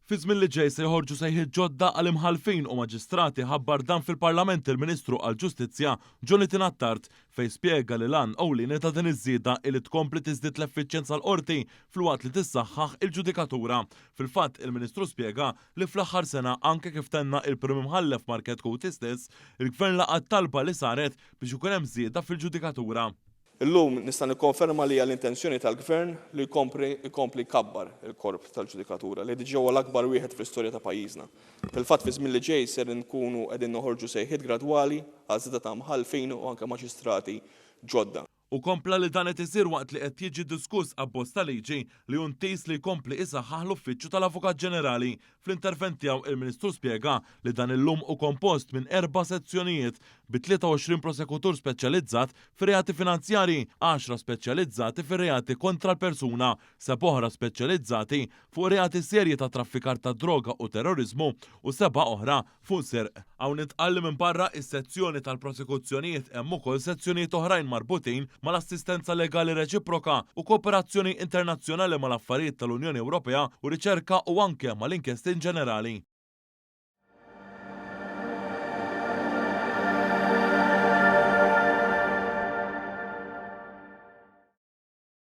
Fi żmien li ġej se joħorġu sejħiet ġodda għal imħallfin u maġistrati ħabbar dan fil-Parlament il-Ministru għall-Ġustizzja Jonathan Attard fejn spjega li l-għan ewlieni ta' din iż-żieda hi li tkompli tiżdied l-effiċjenza l-qorti filwaqt li tissaħħaħ il-ġudikatura. Fil-fatt, il-Ministru spjega li fl-aħħar sena anke kif tenna il-Prim Imħallef Mark Chetcuti stess, il-Gvern laqa' t-talba li saret biex ikun hemm żieda fil-ġudikatura. Illum nista' nikkonferma li hija l-intenzjoni tal-Gvern li jkompri jkompli jkabbar il-korp tal-ġudikatura li diġà huwa l-akbar wieħed fl-istorja ta' pajjiżna. Fil-fatt fiż-żmien li ġej ser inkunu qegħdin noħorġu sejħiet gradwali għal żieda ta' mħallfin u anke maġistrati ġodda. Hu kompla li dan qed isir waqt li qed jiġi diskuss abbozz ta' liġi li hu ntiż li jkompli isaħħaħ l-Uffiċċju tal-Avukat Ġenerali. Fl-intervent tiegħu il-Ministru spjega li dan illum hu kompost minn erba' sezzjonijiet bi 23 prosekutur speċjalizzat fir-reati finanzjarji, għaxra speċjalizzati fir-reati kontra l-persuna, sebgħa oħra speċjalizzati fuq reati serji ta' traffikar tad-droga u terroriżmu u sebgħa oħra fuq serq. Hawn intqal li minbarra is-sezzjoni tal-prosekuzzjonijiet hemm ukoll sezzjonijiet oħrajn marbutin mal-assistenza legali reċiproka u kooperazzjoni internazzjonali mal-affarijiet tal-Unjoni Ewropea u riċerka u anke mal-inkjesti inġenerali.